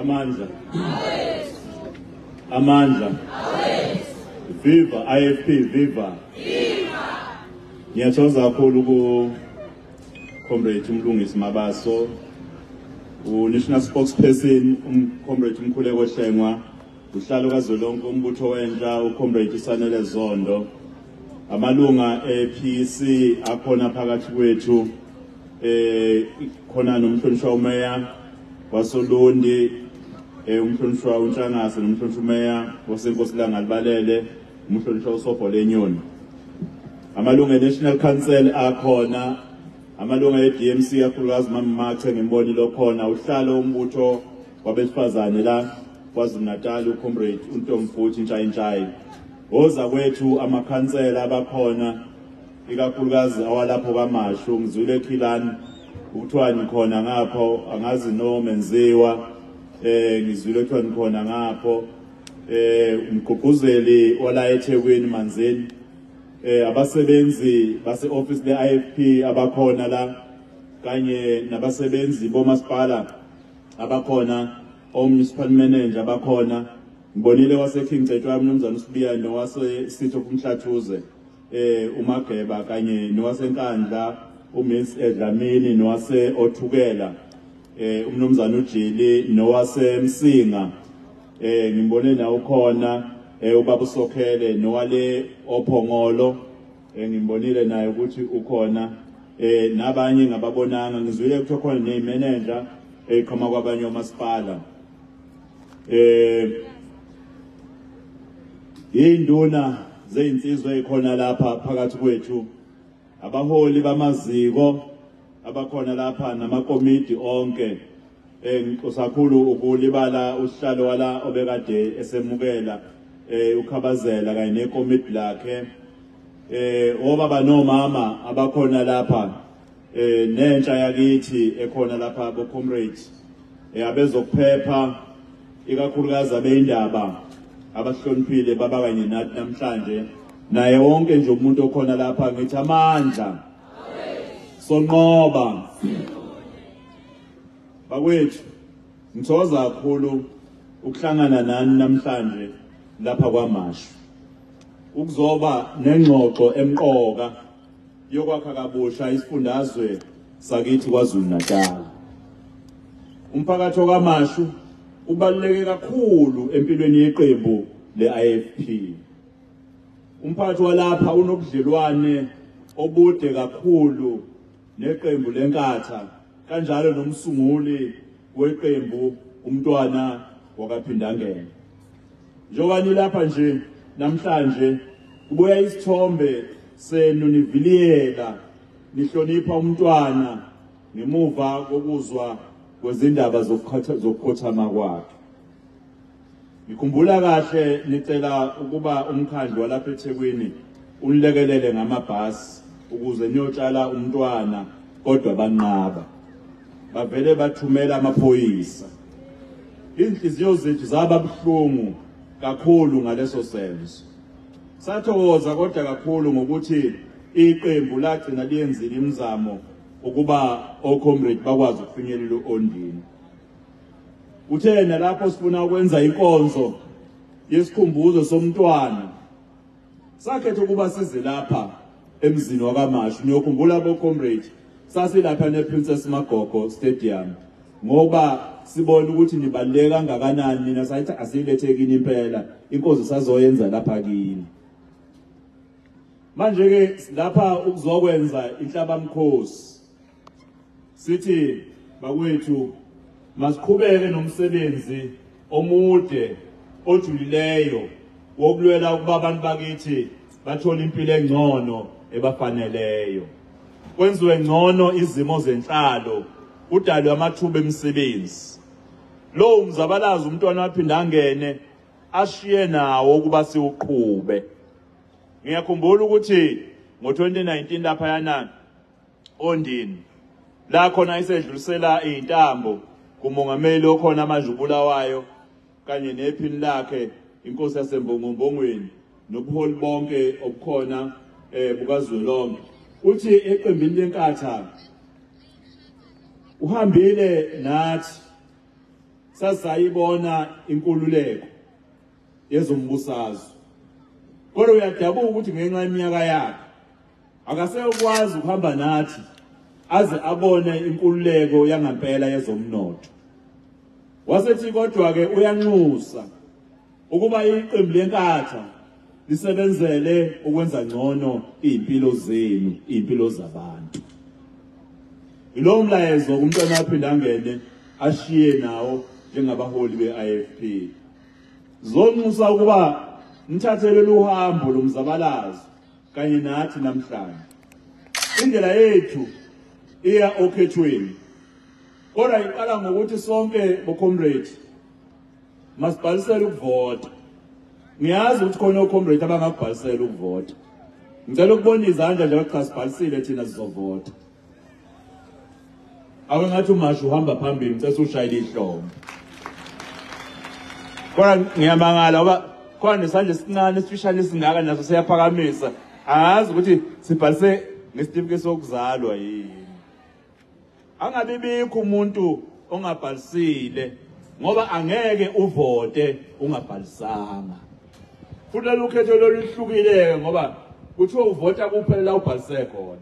Amandla. Amandla. Viva IFP, viva. Viva. Ngiyathokoza kakhulu ku Comrade Mlungisi Mabaso, u-National Spokesperson Comrade Mkhuleko Hlengwa, uhlalo kazwelonke umbutho wentsha uComrade Sanele Zondo, amalunga e-PEC akhona phakathi kwethu, khona nomhlonishwa umeya wasoLundi, umhlonishwa uNtshangase nomhlonishwa umeya waseNkosi Langalibalele, umhlonishwa uSobho Lenyoni, amalunga e-National Council akhona, amalunga e-DMC kakhulukazi Mama Mache ngimbonile okhona, uhlalo umbutho wabesifazane la KwaZulu Natal uComrade uNtomfuthi Ntshayintshayi, oza kwethu amakhansela abakhona ikakhulukazi awalapho KwaMashu, ngizwile eKhilani ukuthiwa nikhona ngapho, angazi noma enziwa, ngizwile kuthiwa nikhona ngapho, umgqugquzeli wala eThekwini Manzini, abasebenzi base office le-IFP abakhona la kanye nabasebenzi bomasipala abakhona, o-municipal manager abakhona, ngibonile wase King Cetshwayo umnumzana uSibiya nowase City of Umhlathuze uMageba kanye nowaseNkandla uMiss Dlamini nowase Othukela umnumzana uJili nowase Msinga, ngimbone nawo khona ubaba uSokhele nowale Ophongolo, ngimbonile naye ukuthi ukhona, nabanye ngababonanga, ngizwile kuthiwa khona neyimanager eqhama kwabanye omasipala, induna zeyinsizwa ekhona lapha phakathi kwethu, abaholi bamaziko abakhona lapha namakomidi onke. Ngixoxa kakhulu ukulibala usihlalo wala obekade esemukela ukhabazela kanye nekomidi lakhe, obaba nomama abakhona lapha, nentsha yakithi ekhona lapha bo comrades, abezokuphepha ikakhulukazi abeyindaba abahloniphile baba kanye nathi namhlanje, naye wonke nje umuntu okhona lapha, ngithi amandla sonqoba. Bakwethu, ngithokoza kakhulu ukuhlangana nani namhlanje lapha KwaMashu, ukuzoba nengxoxo emqoka yokwakha kabusha isifundazwe sakithi KwaZulu Natal. Umphakathi wakwaMashu ubaluleke kakhulu empilweni yeqembu le-IFP. Umphakathi walapha unobudlelwane obude kakhulu neqembu leNkatha, kanjalo nomsunguli weqembu umntwana wakaPhindangene. Njengoba nilapha nje namhlanje kubuya isithombe senu niviliyela nihlonipha umntwana ngemuva kokuzwa kwezindaba zokukhothama kwakhe. Ngikhumbula kahle nicela ukuba umkhandlu walapha eThekwini unilekelele ngamabhasi ukuze niyotshala umntwana, kodwa banqaba, bavele bathumela amaphoyisa. Inhliziyo zethu zaba buhlungu kakhulu ngaleso senzo. Sathokoza kodwa kakhulu ngokuthi iqembu lagcina liyenzile imizamo ukuba ocomrade bakwazi ukufinyelela uOndini. Uthe nalapho sifuna ukwenza inkonzo yesikhumbuzo somntwana, sakhetha ukuba size lapha emzini wakaMashu. Niyokhumbula bo comrade, sasilapha nePrincess Magogo Stadium ngoba sibona ukuthi nibaluleke kangakanani nina, sathi asilethe kini impela inkonzo sazoyenza lapha kini. Manje ke lapha ukuzokwenza inhlabamkhosi, sithi bakwethu masiqhubeke nomsebenzi omude ojulileyo wokulwela ukuba abantu bakithi bathole impilo engcono ebafaneleyo, kwenziwe ngcono izimo zenhlalo, kudalwe amathuba emisebenzi. Lo umzabalazo umntwana waPhindangene ashiye nawo ukuba siwuqhube. Ngiyakhumbula ukuthi ngo-2019 laphayana Ondini la khona isedlulisela izintambo kumongameli okhona manje uBulawayo kanye nephini lakhe inkosi yaseMbongombongweni nobuholi bonke obukhona bukazwelonke. Uthi eqembini leNkatha uhambile nathi sasayibona inkululeko yezombusazwe. Kodwa uyadabuka ukuthi ngenxa yeminyaka yakhe akasekwazi ukuhamba nathi aze abone inkululeko yangampela yezomnotho. Wasethi kodwa ke uyanxusa ukuba iqembu leNkatha lisebenzele ukwenza ngcono impilo zenu, impilo zabantu. Ilo mlayezo umntwana waPhindangene ashiye nawo njengabaholi be-IFP. Zonxusa ukuba nithathe lolu hambo lomzabalazo kanye nathi namhlanje. Indlela yethu iya okhethweni, kodwa iqala ngokuthi sonke bo-comrade masibhalisele ukuvota. Ngiyazi ukuthi khona o-comrade abangakubhalisela ukuvota. Ngicela ukubona izandla nje cha sibhalisile thina sizovota. Awe ngathi umashu uhamba phambili, ngicela ushayele ihlombe. Kodwa ngiyamangala ngoba khona nesandla esincane esifishane esingaka naso siyaphakamisa. Angazi ukuthi sibhalise ngesitifiketi sokuzalwa yini. Angabi bikho umuntu ongabhalisile ngoba angeke uvote ungabhalisanga. Futhi lolu khetho loluhlukile ngoba kuthiwa uvota kuphela la ubhalise khona.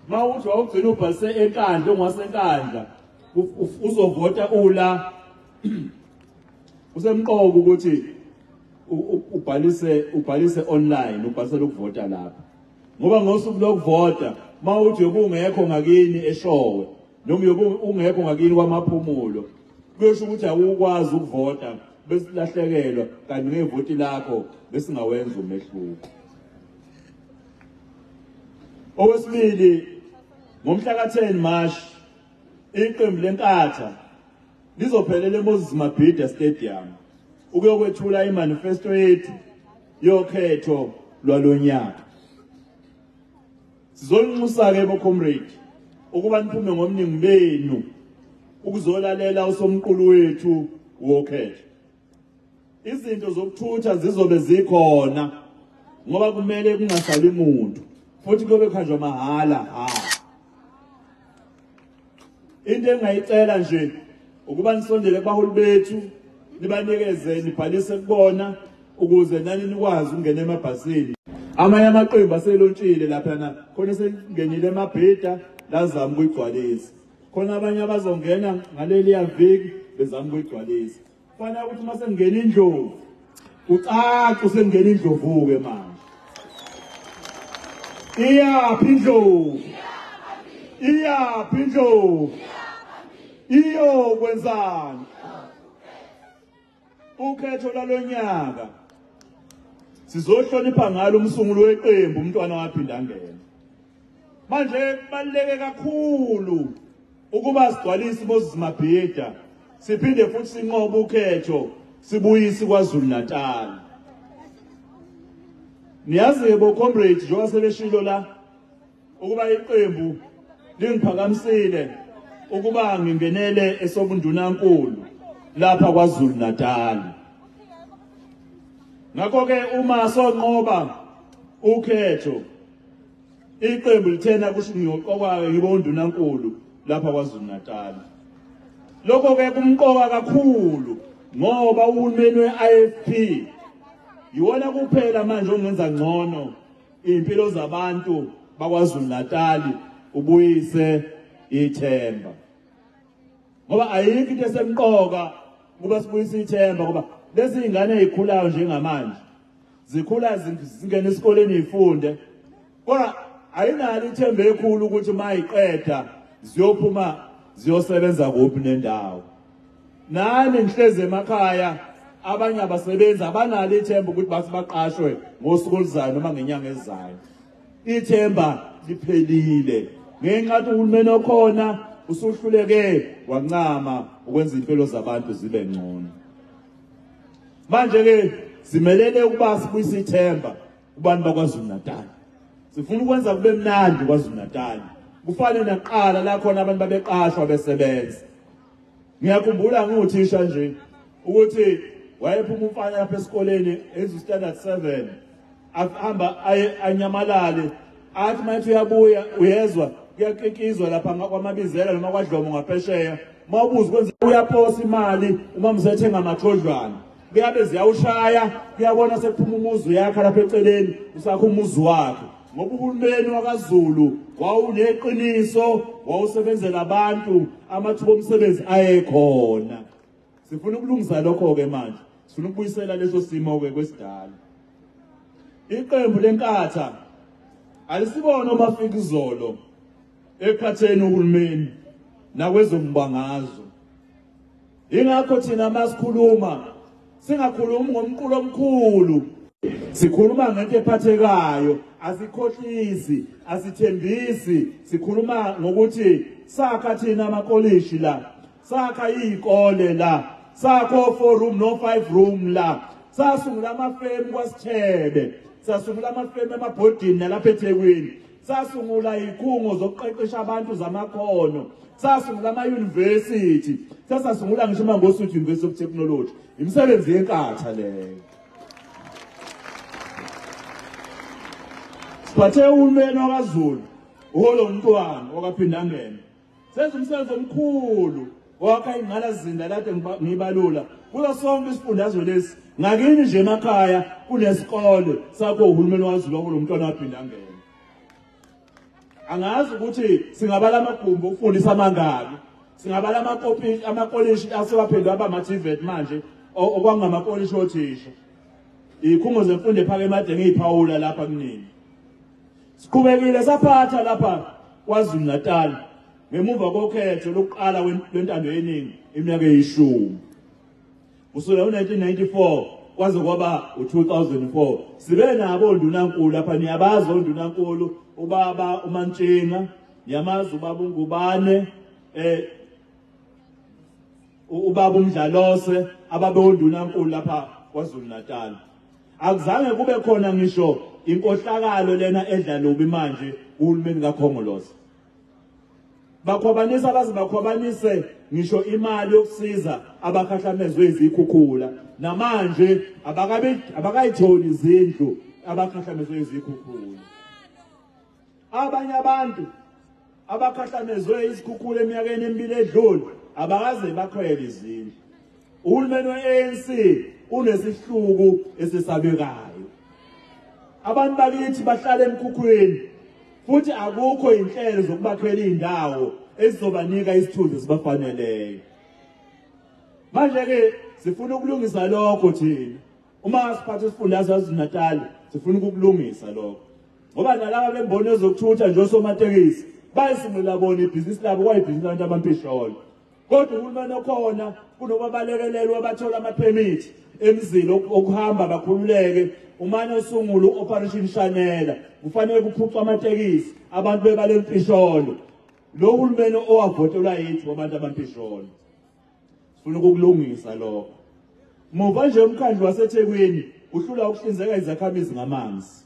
Ma uthi wawugcina ubhalise eNkandla ungaseNkandla uzovota ula. Usemqoka ukuthi ubhalise online, ubhalisele ukuvota lapha. Ngoba ngosuku lokuvota mawuthi ubungekho ngakini eShowe noma ungekho ngakini kwaMaphumulo, kuyosho ukuthi awukwazi ukuvota, besilahlekelwa kanti ngevoti lakho besingawenza umehluko. Okwesibili, ngomhla ka-10 March iqembu leNkatha lizophelela eMoses Mabhida Stadium ukuyokwethula imanifesto yethu yokhetho lwalonyaka. Sizonxusa-ke bo-comrade ukuba niphume ngomningi benu ukuzolalela usomqulu wethu wokhetho. Izinto zokuthutha zizobe zikhona ngoba kumele kungasali muntu, futhi kuyobe kuhanjwa mahhala. Ha, into engingayicela nje ukuba nisondele kubaholi bethu, nibanikeze, nibhalise kubona ukuze nani nikwazi ukungena emabhasini. Amanye amaqembu aselontshile laphana, khona sengenile eMabhida lazama ukuyigcwalisa, khona abanye abazongena ngaleliya viki bezama ukuyigcwalisa. Kufanele ukuthi uma sengena indlovu ucace usengena indlovu-ke manje. Iyaphi indlovu? Iyaphi indlovu? Iyokwenzani? Ukhetho lwalonyaka sizohlonipha ngalo umsunguli weqembu umntwana waPhindangene. Manje kubaluleke kakhulu ukuba sigcwalise iMoses Mabhida, siphinde futhi sinqobe ukhetho, sibuyise KwaZulu Natal. Niyazi-ke bo-comrade, njengoba sebeshilo la ukuba iqembu lingiphakamisile ukuba ngingenele esobundunankulu lapha KwaZulu Natal. Ngakho-ke uma sonqoba ukhetho, iqembu lithena kusho ngiyoqokwa-ke ngibe undunankulu lapha KwaZulu Natal. Lokho-ke kumqoka kakhulu ngoba uhulumeni we-IFP yiwona kuphela manje ongenza ngcono iy'mpilo zabantu bakwaZulu Natal, ubuyise ithemba. Ngoba ayikho into esemqoka ukuba sibuyise ithemba, ngoba lezi iy'ngane ey'khulayo njengamanje zikhula zingena esikoleni yifunde, kodwa ayinalo ithemba ekhulu ukuthi uma yiqeda ziyophuma ziyosebenza kuphi nendawo. Nani nihlezi emakhaya, abanye abasebenzi abanalo ithemba ukuthi base baqashwe ngosuku oluzayo noma ngenyanga ezayo. Ithemba liphelile ngenxa yokuthi uhulumeni okhona usuhluleke wancama ukwenza impilo zabantu zibe ngcono. Manje-ke simelele ukuba sibuyise ithemba kubantu bakwaZulu Natal. Sifuna ukwenza kube mnandi KwaZulu Natal, kufane naqala la khona abantu babeqashwa besebenza. Ngiyakhumbula nguthisha nje ukuthi wayephuma umfana lapha esikoleni enza standard 7, ahamba anyamalale, athi manje uyabuya uyezwa kuyakikizwa lapha kwaMabizela noma kwaDlomo ngaphesheya, Mawubuza kwenza uyaposa imali uma mzethenga amathodlwana. Kuyabe ziyawushaya, kuyabona sekuphuma umuzi yakhe lapha eceleni, usakho umuzi wakhe. Ngoba uhulumeni wakaZulu wawuneqiniso, wawusebenzela abantu, amathuba omsebenzi ayekhona. Sifuna ukulungisa lokho ke manje. Sifuna ukubuyisela leso simo ke kwesidala. Iqembu leNkatha alisibona omafika izolo ekhatheni uhulumeni nakwezombangazwe. Ingakho thina masikhuluma singakhulumi ngomqulo omkhulu, sikhuluma ngento ephathekayo, asikhohlisi, asithembisi, sikhuluma ngokuthi sakha thina amakolishi la, sakha izikole la, sakho 4 room no 5 room la, sasungula amafemu kwaSithebe, sasungula amafemu emabhodini nalapha eThekwini, sasungula izikhungo zokuqeqesha abantu zamakhono, sasungula ama-university, sasungula ngisho iMangosuthu University of Technology. Imisebenzi yeNkatha leyo. Siphathe uhulumeni wakaZulu, uholo umntwana wakaPhindangene. Senza umsebenzi omkhulu wakha ingqalasizinda lade ngibalula kulo sonke isifundazwe lesi. Ngakini nje emakhaya kunesikole sakho uhulumeni wakaZulu wakulo mntwana waPhindangene. Angazi ukuthi singabala amagumbi okufundisa amangaki, singabala amakolishi asewaphendwa aba ama-TVET manje okwangamakolishi othisha. Izikhungo zemfundo ephakeme ade ngiyiphawula lapha kunini. Siqhubekile saphatha lapha KwaZulu Natal ngemuva kokhetho lokuqala lwentando yeningi iminyaka eyi-10. Kusukela u-1994 kwaze kwaba u-2004 sibe nabo ondunankulu lapha. Niyabazi ondunankulu, ubaba uMantshinga, niyamazi ubaba uNgubane, ubaba uMdlalose, ababe ondunankulu lapha KwaZulu Natal. Akuzange kube khona ngisho inkohlakalo lena edla lubi manje uhulumeni kaKhongolose. Bakhwabanisa baze bakhwabanise ngisho imali yokusiza abakhahlamezwe izikhukhula. Namanje abakayitholi izindlu abakhahlamezwe izikhukhula. Abanye abantu abakhahlamezwe izikhukhula eminyakeni emibili edlule abakaze bakhwele izindlu. Uhulumeni we-ANC unesihluku esesabekayo. Abantu bakithi bahlala emkhukhwini futhi akukho inhlelo zokubakhela indawo ezizobanika isithunzi esibafaneleyo. Manje ke sifuna ukulungisa lokho thina. Uma siphatha isifundazwe saKwaZulu Natal sifuna ukukulungisa lokho. Ngoba nalaba bemboni ezokuthutha nje osomatekisi bayisungula bona ibhizinisi labo, kwayibhizinisi labantu abampisholo. Kodwa uhulumeni okhona kunoba balekelelwa bathola amaphemithi emzini okuhamba bakhululeke. Umane usungula u-Operation Shanela, kufanele kuphucwe amatekisi abantu bebale mpisholo. Lo hulumeni owavotelwa yithi wabantu abampisholo. Sifuna ukukulungisa lokho. Muva nje umkhandlu waseThekwini uhlula ukuhlinzeka izakhamizi ngamanzi.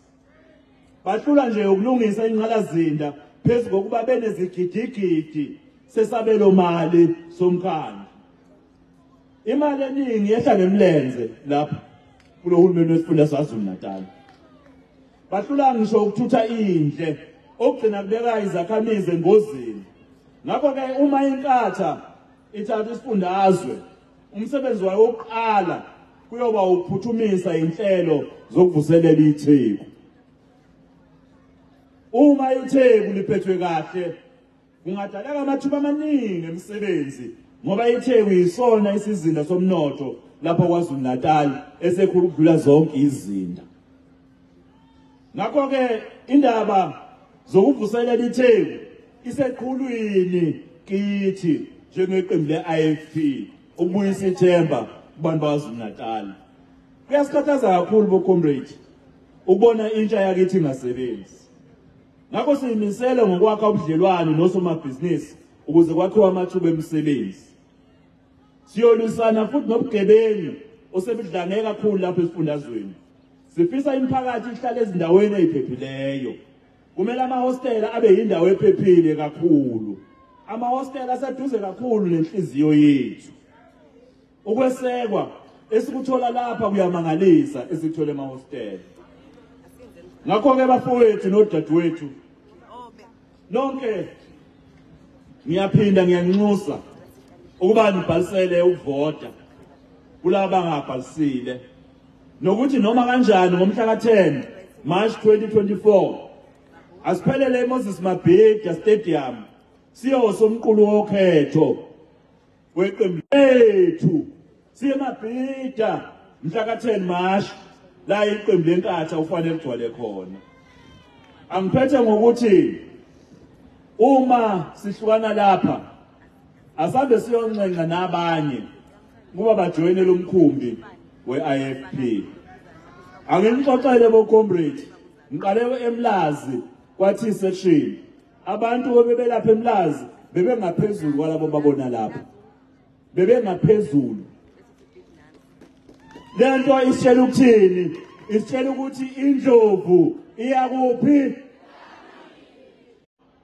Bahlula nje ukulungisa ingqalasizinda phezu kokuba benezigidigidi sesabelo mali somkhandlu. Imali eningi yehla ngemlenze lapha kulo hulumeni wesifunda saKwaZulu Natal. Bahlula ngisho ukuthutha indle okugcina kubeka izakhamizi engozini. Ngakho ke uma iNkatha ithatha isifundazwe, umsebenzi wayo wokuqala kuyoba ukuphuthumisa inhlelo zokuvuselela iTheku. Uma iTheku liphethwe kahle kungadaleka amathuba amaningi emisebenzi, ngoba iTheku yisona isizinda somnotho lapha KwaZulu Natal esekhulu ukudlula zonke izinda. Ngakho ke indaba zokuvuselela iTheku iseqhulwini kithi njengeqembu le-IFP ukubuyisa ithemba kubantu baKwaZulu Natal. Kuyasikhathaza kakhulu bo comrade ukubona intsha yakithi ingasebenzi. Ngakho siyimisele ngokwakha ubudlelwano nosomabhizinisi ukuze kwakhiwe amathuba emisebenzi. Siyolwisana futhi nobugebengu osebudlange kakhulu lapha esifundazweni. Sifisa imiphakathi ihlale ezindaweni eziphephileyo. Kumele amahostela abe yindawo ephephile kakhulu. Amahostela aseduze kakhulu nenhliziyo yethu. Ukwesekwa esikuthola lapha kuyamangalisa esikuthola emahostela. Ngakho ke bafowethu nodadewethu nonke, ngiyaphinda ngiyanxusa ukuba nibhalisele ukuvota kulaba abangabhalisile, nokuthi noma kanjani ngomhla ka-10 March 2024 asiphelele eMoses Mabhida Stadium siyosa umqulu wokhetho weqembu lethu, siye eMabhida mhla ka-10 March la iqembu leNkatha ufanele ligcwale khona. Angiphethe ngokuthi uma sihlukana lapha asambe siyonxenxa nabanye kuba bajoyine lo mkhumbi we-IFP. Anginixoxele bo comrade, ngiqale eMlazi kwathi section abantu bebelapha eMlazi bebengaphezulu kwalabo babona lapha, bebengaphezulu. Lento isitshela ukuthini? Isitshela ukuthi indlovu iyakuphi?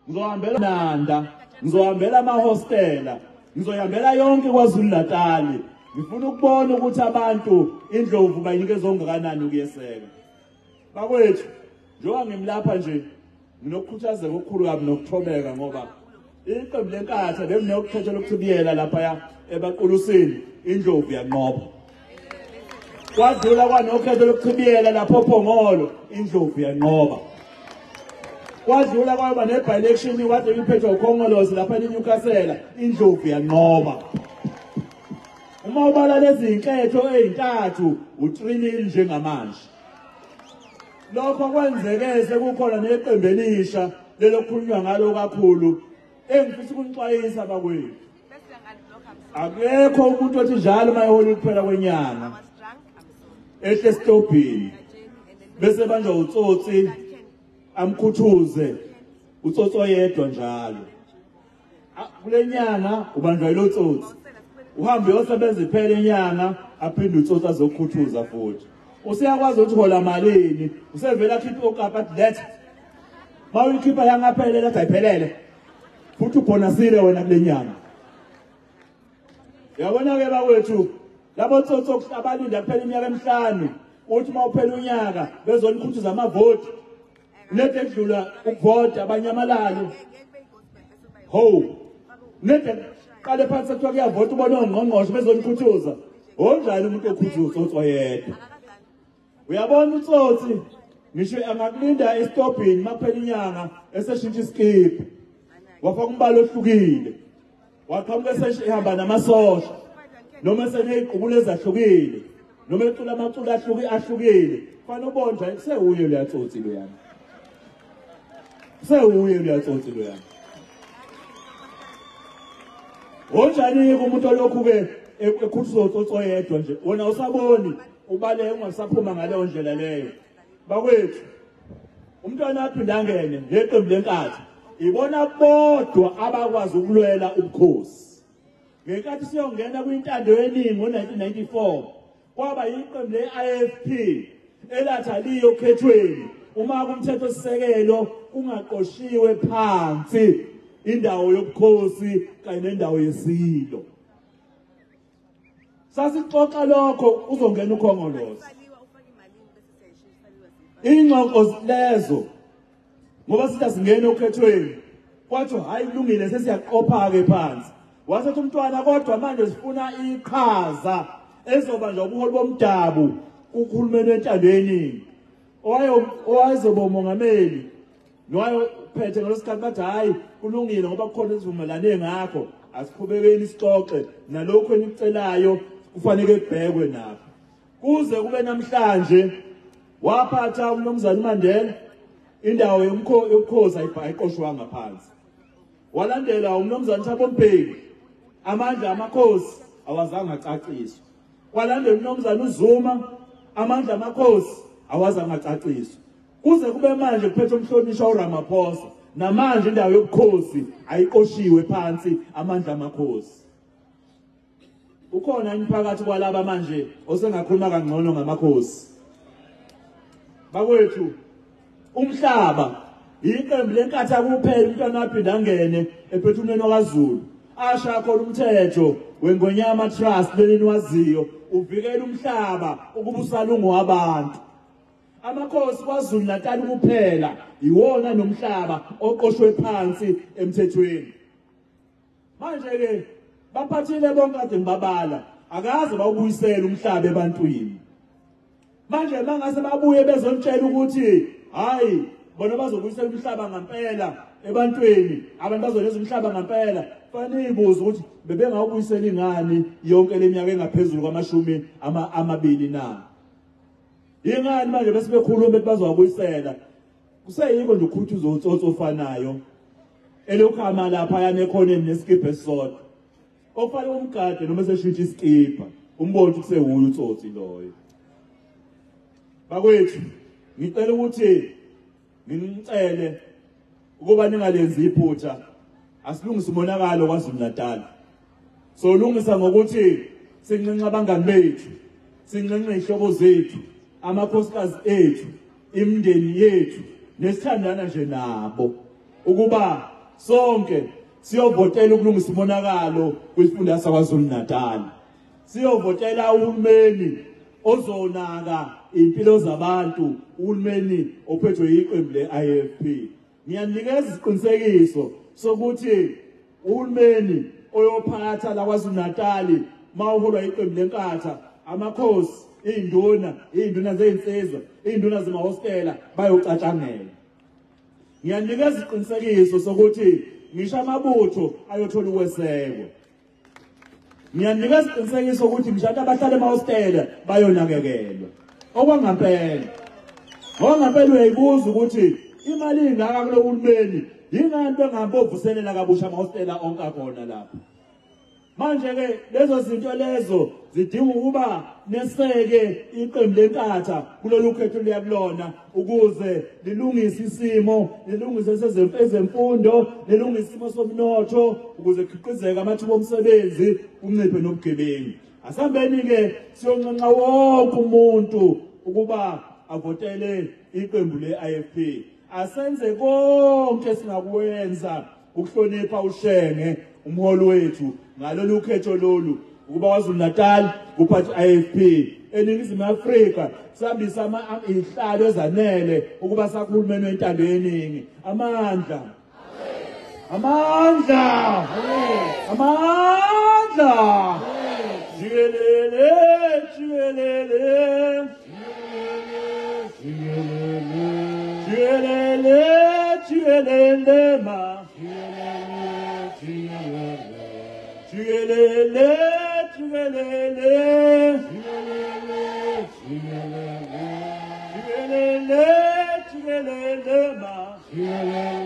Ngizohambela Nanda, ngizohambela amahostela, ngizohambela yonke KwaZulu Natal. Ngifuna ukubona ukuthi abantu indlovu bayinikeza ongakanani ukuyeseka. Bakwethu, njengoba ngimlapha nje nginokukhuthazeka okukhulu kabi nokuthobeka, ngoba iqembu leNkatha bekunokukhetha lokuchibiyela lapha ebaqulusini, indlovu yanqoba. Kwadlula kwanokhetho lokuchibiyela lapho Phongolo, indlovu yanqoba. Kwadlula kwaba ne-by-election kwade iphethwe uKhongolose lapha eNewcastle, indlovu yanqoba. Uma ubala lezi zinketho ezintathu u3-0 njengamanje. Lokho kwenzeke sekukhona neqembu elisha lelokhulunywa ngalo kakhulu, engifisa ukunixwayisa bakwethu. Akekho umuntu othi njalo uma ehola ukuphela kwenyanga ehle esitobhini bese banjwa utsotsi amkhuthuze utsotsi oyedwa njalo. Kule nyanga ubanjwa yilo tsotsi, uhambe uyosebenza iphele inyanga, aphinde utsotsi azokhuthuza futhi. Useyakwazi ukuthi hola malini, usevela akhiphe okapa athi let mawuyikhipha yangaphelele athi ayiphelele futhi ubhonasile wena kule nyanga. Uyabona-ke bakwethu, labo tsotsi abalinda kuphela iminyaka emihlanu, uthi uma uphela unyaka bezonikhuthuza amavoti, nede kudlula ukuvota abanyamalalo. Ho, nede qale phansi kuthiwa kuyavota ubone ongqongqoshe bezonikhuthuza. Onjani umuntu okhuthuza utsotsi oyedwa? Uyabona utsotsi ngisho angakulinda esitobhini makuphela inyanga eseshintsha isikipha, wafaka umbala ohlukile, waqhamuka esehamba namasosha, noma eseney'qubulo ezahlukile, noma ecula amaculo ahlukile, fanele ubone nje kusewuye loya tsotsi loyana, kusewuye loya tsotsi loyana. Onjani-ke umuntu olokhu-ke ekhuthuza utsotsi oyedwa nje, wena usaboni ubaleke ungasaphuma ngaleyo ndlela leyo. Bakwethu, umntwana aphinde angene ngeqembu leNkatha, ibona bodwa abakwazi ukulwela ubukhosi. Ngenkathi siyongena kwintando yeningi ngo-1994, kwaba yiqembu le-IFP elathi aliyo okhethweni uma kumthethosisekelo kungaqoshiwe phansi indawo yobukhosi kanye nendawo yesilo. Sasixoxa lokho uzongena uKhongolose. Ingxoxo lezo ngoba sithi asingene okhethweni, kwathiwa hayi kulungile sesiyaqopha-ke phansi. Wasethi umntwana kodwa manje sifuna iqhaza ezobanjwa ubuholi bomdabu kuhulumeni wentando yeningi. Owayezoba umongameli nowayephethe ngaleso sikhathi bathi hhayi kulungile ngoba kukhona esivumelane ngakho, asiqhubekeni sixoxe nalokhu enikucelayo kufanele kubhekwe nakho. Kuze kube namhlanje waphatha umnumzane uMandela indawo yobukhosi ayiqoshwanga phansi. Walandela umnumzane Thabo Mbeki, amandla amakhosi awazange acaciswe. Kwalandela umnumzane uZuma, amandla amakhosi awazange acaciswe. Kuze kube manje kuphethe umhlonishwa uRamaphosa, namanje indawo yobukhosi ayiqoshiwe phansi amandla amakhosi. Ukhona imphakathi kwalaba manje osengakhuluma kangcono ngamakhosi. Bakwethu, umhlaba iqembu leNkatha kuphela umntwana aphinda angene ephethumeni wakwaZulu, asha khona umthetho weNgonyama Trust leliniwaziyo uvikela umhlaba ukuba usalungu wabantu. Amakhosi KwaZulu Natal kuphela iwona nomhlaba oqoshwe phansi emthethweni. Manje ke Baphathile bonke kade ngibabala, akaze bawubuyisele umhlaba ebantwini. Manje mangase babuye bezonitshela ukuthi hayi bona bazobuyisela umhlaba ngempela ebantwini, abantu bazoleza umhlaba ngempela, fanele ibuze ukuthi bebengawubuyiseli ingani yonke leminyaka engaphezulu kwamashumi amabili na? Ingani manje bese bekhuluma bethi bazowabuyisela? Kuseyiko nje ukhuthuza utsotsi ofanayo elokhu lapha yana ekhoneni nesikibha esisodwa, okufanele umgade noma eseshintsha isikibha umbone ukuthi kusewuye utsotsi loyo. Bakwethu, ngicela ukuthi nginicele ukuba ningalenzi iphutha. Asilungise umonakalo kwaZulu Natal. Solungisa ngokuthi sinxenxe abangani bethu, sinxenxe izihlobo zethu, amakhosikazi ethu, imindeni yethu, nesithandana nje nabo, ukuba sonke siyovotela ukulungisa umonakalo kwisifunda sakwaZulu Natal. Siyovotela uhulumeni ozonaka impilo zabantu, uhulumeni ophethwe yiqembu le-IFP. Ngiyanikeza isiqinisekiso sokuthi uhulumeni oyophatha la kwaZulu Natal mawuholwa iqembu leNkatha, amakhosi, izinduna, izinduna zezinsizwa, izinduna zemahostela bayocatshangela. Ngiyanikeza isiqinisekiso sokuthi ngisho amabutho ayothola ukwesekwa. Ngiyanikeza isiqinisekiso ukuthi ngisho abahlala emahostela bayonakekelwa. Okwangampela, ngoba uyayibuza ukuthi imali ingaka kulo hulumeni, yingani bengahambi bovuselela kabusha amahostela onke akhona lapha? Manje-ke lezo zinto lezo zidinga ukuba neseke iqembu leNkatha kulolu khetho liya kulona, ukuze lilungise isimo, lilungise ezemfundo, lilungise isimo somnotho, ukuze kukhiqizeke amathuba omsebenzi, kunciphe nobugebengu. Asihambeni-ke siyonxenxa wonke umuntu ukuba avotele iqembu le-IFP. Asenze konke singakwenza ukuhlonipha uShenge umholi wethu ngalolu khetho lolu, ukuba kwaZulu Natal kuphathe i-IFP, eNingizimu Afrika sihambise izihlalo ezanele ukuba sakhulumeni wentando yeningi. Amandla, amandla, amandla, jikelele, jikelele, jikelele, jikelele ma, jikelele, jikelele, jikelele, jikelele ma, jikelele.